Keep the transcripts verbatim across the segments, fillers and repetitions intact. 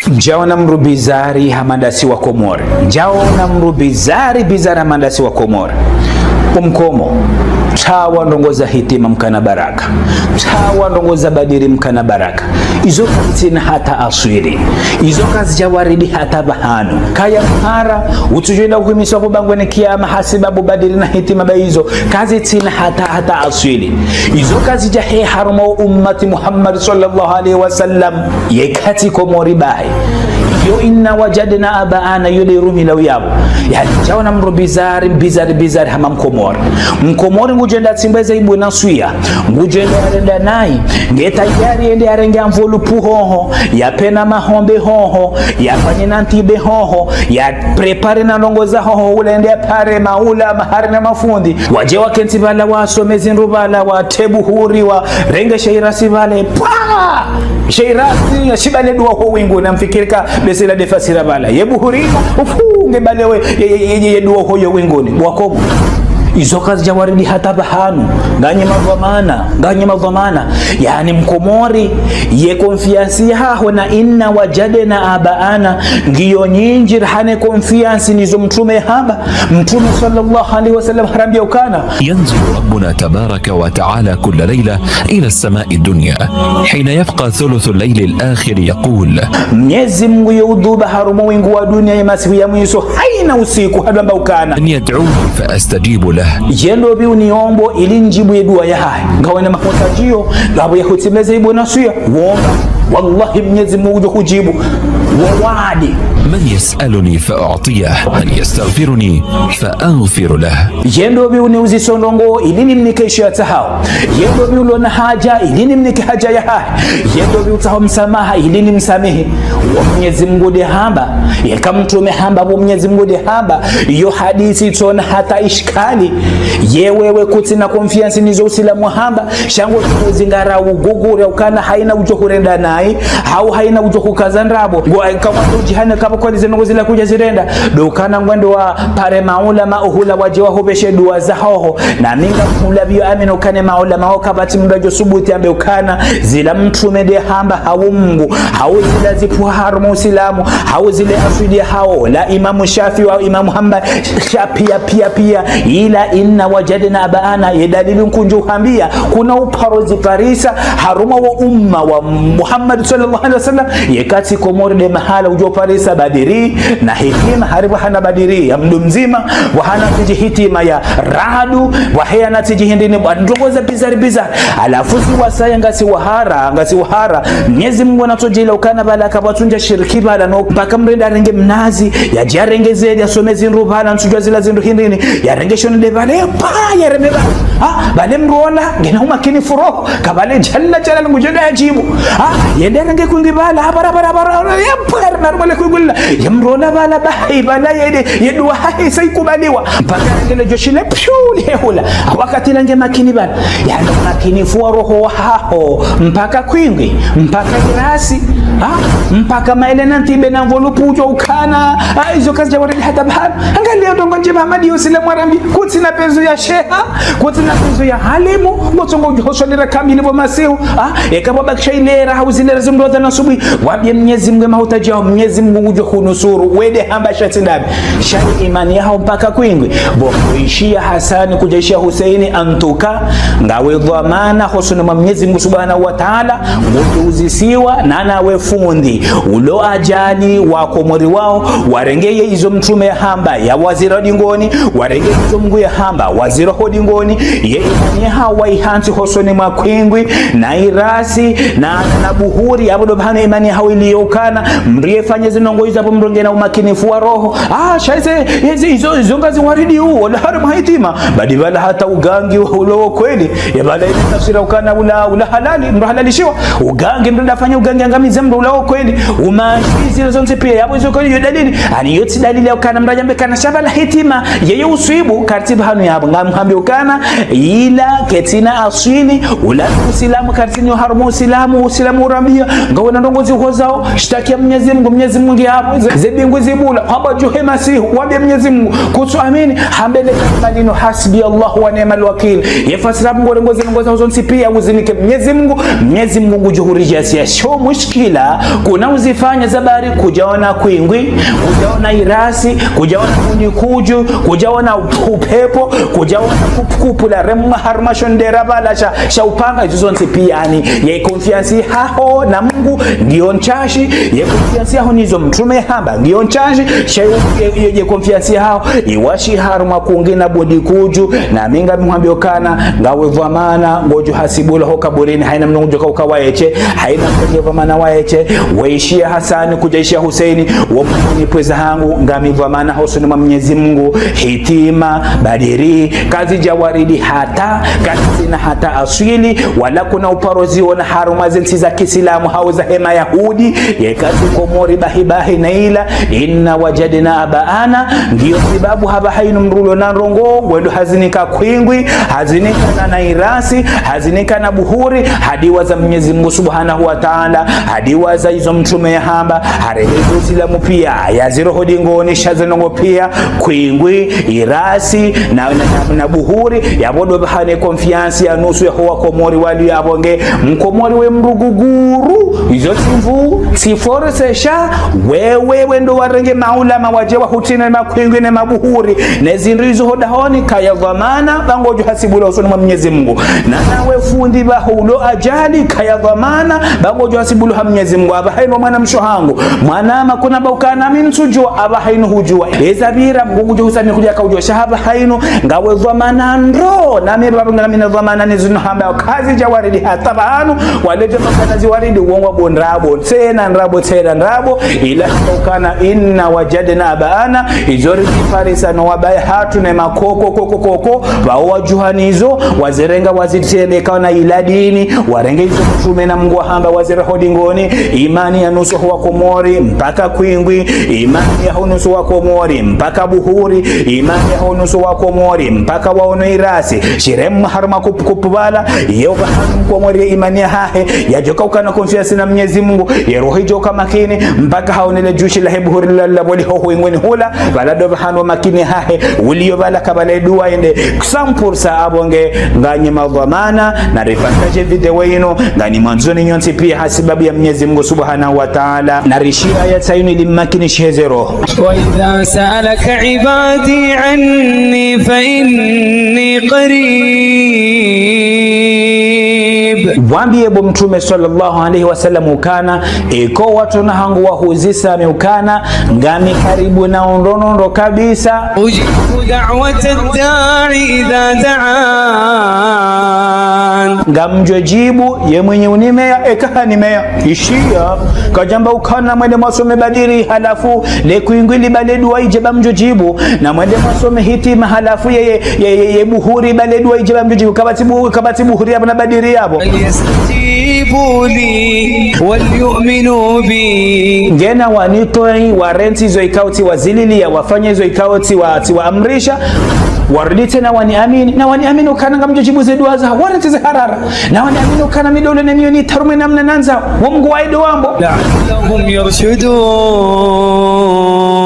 Ndjaona mdru bizari hama ndasi wa Komori. Ndjaona mdru bizari, bizari hama ndasi wa Komori. Umkomo, tsawa ndrongo za hitima mkana baraka. Tsawa ndrongo za badiri mkana baraka. Izo kazitsina hata aswili. Izo kazidja waridi hata pvahanu. Kaya mhara, utsudjo enda uhimiswa pvo bangweni kiyama hasibabu badiri na hitima ba izo. Kazitsina hata, hata aswili. Izo kazidja he harumwa ummati Muhammad sallallahu alaihi wasallam. Yeka tsi Komori bahi. Yo inna wajadna abaana yo nde rumila uyapvo. Yaani, ndjaona mdru bizari, bizari, bizari hama Mkomori. Mkomori ngudjo enda tsimbe za ibwe na swiya. Ngudjo enda yarenda nayi. Nge tayari yende yarenge enveloppe hoho. Yapvena mahombe hoho. Yafanye na ntibe hoho. Yaprépare na ndrongo za hoho. Ula yende yapare maula, mahari na mafundi. Wadje wakentsi pvala wasome zindru pvala, watre buhuri, warenge she irasi pvale. Pwa! She irasi, yashiba le dua ho winguni, namfikiri ka bese la defasira pvala. Ye buhuri, ufu, nge balewe, ye, ye, ye, ye dua ho yo winguni. Wakobo. Izo kazidja waridi hata pvahanu. Nganyi madhwamana, nganyi madhwamana. Yaani Mkomori, ye confiance yaho na inna wajadna abaana. Ngiyo nyindji rahane confiance nizo mtrume hamba. Mtrume sallallahu alaihi wasallam harambia ukana. ينزل ربنا تبارك وتعالى كل ليلة إلى السماء الدنيا حين يبقى ثلث الليل الآخر يقول: Mnyezi Mungu yo udhuba harumwa wingu wa dunia ye masiku ya mwiso hayina usiku hadjo amba ukana. من يدعوني فأستجيب له. Ye ndopvi uniombo ili ndjibu ye dua yahahe. Ngawena mahutajio, ngapvo ya hutimiza ibwe na swiya, womba. Wallahi Mnyezi Mungu ngudjo hudjibu. Wawadi. من يسألني فأعطيه، من يستغفرني فأغفر له. Ye ndopvi uniuziso ndrongo ili nimnike isho yatsahao. Ye ndopvi ulona haja ili nimnike haja yahahe. Ye ndopvi utsaho msamaha ili nimsamihi. Wo Mnyezi Mungu nde hamba. Yeka mtrume hamba, wo Mnyezi Mungu nde hamba. Yo hadisi tsona hata ishkali. Ye wewe kutsina confiance nizo usilamu hamba. Sha ngo zingara ugugure ukana hayina udjo hurenda nayi, hau hayina udjo hukaza ndrabo. Ngo, eh, kamwa udjihane kapvo kweli ze ndrongo zila kudja zirenda. Ndo ukana ngwendo wapare maulama uhula wadje wahupveshe dua za hoho. Na mi ngamhulapvio amini ukana maulama ho kapvatsi mdru adjo subuti ambe ukana zila mtrume nde hamba hau Mungu. Hau zila zipvwa harumwa usilamu. Hau zile aswili hao. La Imamu Shafi wa Imamu Hambali. Sha pia, pia, pia, ila inna wajadna abaana, ye dalili nkundju hambia, kuna uparo ziparisa, harumwa wo umma wa Muhammad sallallahu alaihi wasallam, yeka tsi Komori nde mahala udjo parisa badiri, na hitima hari pvahana badiri, ya mdru mdzima, pvahana tsidji hitima ya radu, pvwahea na tsidji hindrini, pvwa ndrongo za bizari bizari. Halafu si wasaya ngasi wahara, ngasi wahara, Mnyezi Mungu natsodjila ukana pvala kapvatsunja shiriki pvala no, mpaka mdru yende yarenge mnazi, yadje yarenge zedi, yasome zindru pvala, ntsudjuwa zila zindru hindrini, yarenge shoni nde pvale, pa, yareme pvale. Ah, pvale mdru ola, ngena umakinifu roho, ka pvale jalla jalla ngudjo enda yadjibu. Ah, yende yarenge kwingwi pvala, habara, habara, habara, habara, ya pwara, na rubale kwingwi lila. Ya mdru ola pvala, bahi, pvala, yende, ye dua hahe, sa ikubaliwa. Mpaka yarenge le joshi le, pyu, lihehula. Wakati la nge makini pvala. Yaani umakinifu wa roho wahaho, mpaka kwingwi, mpaka irasi, ha? Mpaka maele na ntibe na enveloppe udjo ukana, ah, izo kazidja waridi hata pvahanu. Angalia ndrongo ndjema Hamadi yo usilamu warambi, kutsina penzo ya sheha, kutsina penzo ya halimu, ngotsongo udjo hoswalira kamili pvo masihu, ha? Yeka pvwabakisha ilera, hau zilera zimdru wadhana subuhi, wambie Mnyezi Mungu ye mahutaji yaho, Mnyezi Mungu ngudjo hunusuru, we nde hamba sha tsi ndami. Sha imani yaho mpaka kwingwi. Bo, kuishia Hasani, kudjaishia Huseini, antuka, ngawe dhwamana, hosoni mwa Mnyezi Mungu Subhanahu wa Ta'ala, ngudjo uzisiwa, na nawe fundi. Ulo ajali, wa Komori wao, warenge ye izo mtrume yahamba, ya wazira dingoni, warenge izo Mungu yahamba, wazira ho dingoni, ye imani yahawo waihantsi hosoni mwa kwingwi, na irasi, na, na, na buhuri, yapvo ndo pvahanu imani yahawo iliyo ukana, mdru yefanye zindrongo izo apvo mdru ngena umakinifu wa roho. Ah, sha ize, ize, izo, izo ngazi waridi u, ola harumwa hitima. Badi pvala hata ugangi ulo wo kweli. Ya pvala ile tafsira ukana ula, ula halali, mdru halalishiwa. Ugangi mdru ndafanya ugangi angamize mdru ula wo kweli. Umashi zile zontsi pia yapvo izo kweli yo dalili. Ani yo tsi dalili ya ukana mdru yambe kana sha pvala hitima. Yeye uswibu, karti pvahanu yapvo. Ngamhambi ukana, ila ketsina aswili, ula usilamu, karti nyo harumwa usilamu, usilamu urambia. Ngawena ndrongo zihozao, shitakia Mnyezi Mungu, Mnyezi Mungu ya ze mbingu zibula, hamba djuhe masihu, wambe Mnyezi Mungu, kutsu amini, hambe le kalima linu, حسبي الله ونعم الوكيل. Ye fasira Mungu, rengo ze ndrongoo zaho zontsi pia, uzinike Mnyezi Mungu, Mnyezi Mungu ngudjo huridjazia. Sho mushkila, kuna uzifanya za bari, kudjaona kwingwi, kudjaona irasi, kudjaona bundi kudju, kudjaona upepvo, kudjaona kup-, kupvula remwa harumwa shondera bala sha, sha upanga, izo zontsi pia ni, ye confiance yaho na Mungu, ngiyo ntsashi, ye confiance yaho nizo mtrume hamba, ngiyo ntsashi, sha ye, ye, ye, ye confiance yaho, iwashi harumwa kwingwi na bundi kudju, na mi ngami hwambio ukana, ngawe dhwamana, ngodjo hasibulwa ho kaburini, haina mndru ngudjo kauka waeshe, haina mndru ngudjo dhwamana waeshe, weishiya Hasani, kudjaishiya Huseini, wo mkuni pvweza hangu, ngami dhwamana hosoni mwa Mnyezi Mungu, hitima, badiri, kazidja waridi hata, kazina hata aswili, wala kuna uparo ziona harumwa ze ntsi za kisilamu hau za hema Yahudi, ye kazi Komori bahi bahi na ila, إنا وجدنا آباءنا, ngiyo sababu hapvaha inu mdru ulo na ndrongoo, wendo hazinika kwingwi, hazinika na, na irasi, hazinika na buhuri, hadiwaza Mnyezi Mungu Subhanahu wa Ta'ala, hadiwaza izo mtrume yahamba, harenge ze Usilamu pia, yaziro ho dingoni sha ze ndrongoo pia, kwingwi, irasi, na, na, na, na buhuri, yapvo ndo pvahanu ye confiance ya nusu yaho wa Komori waliyo yapvo nge, Mkomori we mdru guguru, izo tsi nvu, tsi force sha, wewe wendo warenge maulama wadje wahutrine makwingwi ne mabuhuri, ne zindru izo ho dahoni, kaya dhwamana, ba ngodjo hasibulwa usoni mwa Mnyezi Mungu. Na nawe fundi baho ulo ajali, kaya dhwamana, ba ngodjo hasibulwa ha Mnyezi Mungu. Hapvaha inu mwanamshe hangu, mwanama kuna ba ukana mi ntsudjua, hapvaha inu hudjua. Eza pvira, Mungu ngudjo husamihi kudjaka udjua, sha hapvaha inu, ngawe dhwamana ndro, na mi baba ngami na dhwamana ni zinu hamba, kazidja waridi hata pvanu, waledje makana ziwaridi, wo ngwambo ndrabo, tsena ndrabo, tsena ndrabo, ila ukana إنا وجدنا آباءنا, izo rizifarisa no wabaye hatru ne makoko, koko, koko, pvao wadjuha nizo, wazirenga wazitrende kaona ila dini, warenge izo mtrume na Mungu wahamba wazira ho dingoni, imani ya nusu wa Komori, mpaka kwingwi, imani yaho nusu wa Komori, mpaka buhuri, imani yaho nusu wa Komori, mpaka waono irasi, shiremwa harumwa kup-, kupvubala, yeo pvahanu Mkomori ye imani yahahe, yadjoka ukana confiance na Mnyezi Mungu, ye roho idjoka makini, mpaka haone le djushi lahe buhuri la, la boli ho wingwini hula, pvala ndo pvahanu makini hahe, uliyo pvala kabala ye dua yende, cent pour cent hapvo nge, nganyi madhwamana, na ripartage video inu, nganyi mwandzoni nyontsi pia hasibabu ya Mnyezi Mungu Subhanahu wa Ta'ala, na rishiya ya tsayuni limakini shezero. وإذا سألك عبادي عني فإني قريب. Wambiye bo Mtrume swallallahu alayhi wa sallam ukana, eka watrwana hangu wahuzisa mi ukana, ngami karibu nao ndro ndro ndro kabisa. أجيب دعوة الداع إذا دعان. Ngamdjo djibu ye mwenye unimeya, eka hanimeya. Ishiya, kadjamba ukana mwende mwasome badiri, halafu le kwingwi libale dua idje ba mdjo djibu, na mwende mwasome hitima, halafu ye, ye, ye, ye, ye buhuri bale dua idje ba mdjo djibu, kapvatsi bu-, kapvatsi buhuri yapvo na badiri yapvo. فليستجيبوا لي وليؤمنوا بي. Ngena wanitwii, warantsi zo ikao tsiwazililiya, wafanye zo ikao tsiwa-, tsiwaamrisha, warudi tsena waniamini, na waniamini ukana ngamdjo djibu ze dua zaho, warantsi ze harara, na waniamini ukana mi ndo ulo ne miyo ni tarumwe namna nandzao, wo Mungu waye ndo wambo. لعلهم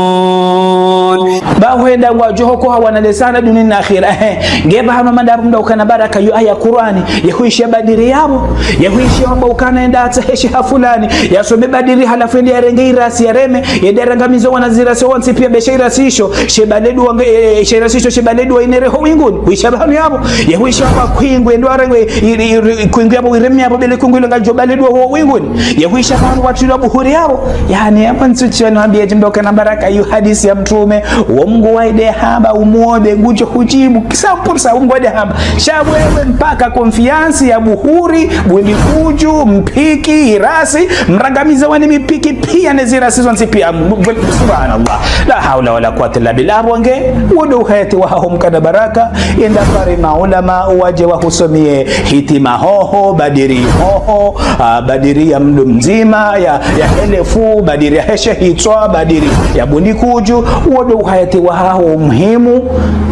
يرشدون. Ba hwenda ngwadjo hokoha wana lesana duniya na akhira. Ehe, nge pvahanu manda mdru ukana baraka yo aya Kur'ani, ye huishiya badiri yapvo, ye huishiya wamba ukana enda atsahe sheha fulani, yasome badiri halafu yende yarenge irasi yareme, yende yarangamize wana zirasi wontsi pia be she irasi isho, shebale dua nge, eh, she irasi isho, shebale dua inere ho winguni, huishiya pvahanu yapvo, ye huishiya wamba kwingwi ndo arenge, i-, i-, i-, kwingwi yapvo ireme yapvo be le kwingwi lo ngalidjo bale dua ho winguni. Ye huishiya pvahanu watrilwa buhuri yapvo. Yaani, yapvo ntsu tsi wanu wambiye djimba ukana baraka yo hadisi ya Mtrume, wo Mungu waye nde hamba umwombe ngudjo hudjibu, cent pour cent wo Mungu waye nde hamba. Sha wewe mpaka confiance ya buhuri, bundi kudju, mpiki, irasi, mrangamize wani mipiki pia ne zirasi zontsi pia. M-, m-, subhanallah. La hawla wala quwwata illa billah. Apvo nge, wo ndo uhayati wahaho mkana baraka, yenda pare maulama wadje wahusomiye hitima hoho, badiri hoho, ah, badiri ya mdru mdzima, ya, ya helefu, badiri ya heshe hitswa, badiri ya bundi kudju, wo ndo uhayati wahaho. Haho muhimu,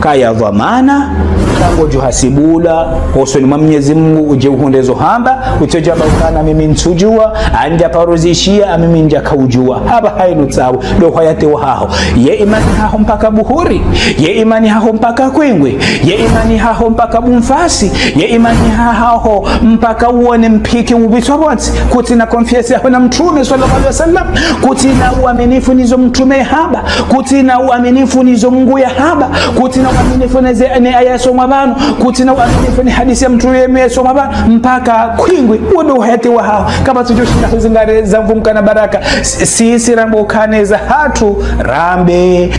kaya dhwamana, sha ngodjo hasibulwa hosoni mwa Mnyezi Mungu, udje uhundre zo hamba, utsodjo amba ukana mimi ntsudjua, handja paro zishia, a mimi ndjaka udjua. Haba hayinu tsawu, ndo uhayati wahaho. Ye imani haho mpaka buhuri, ye imani haho mpaka kwingwi, ye imani haho mpaka bumfasi, ye imani haho mpaka uone mpiki ubiswa pvontsi, kutsina confiance yaho na Mtrume swallallahu alaihi wasallam, kutsina uaminifu nizo Mtrume hamba, kutsina uaminifu nizo Mungu yahamba, kutsina uaminifu neze, ne aya yasomwa pvanu, kutsina uaminifu ne hadisi ya Mtrume yasomwa pvanu, mpaka kwingwi, wo ndo uhayati wahaho. Kapvatsi djoshinda huzingare za mvumka na baraka, si, si, si rambe ukana eza hatru, rambe.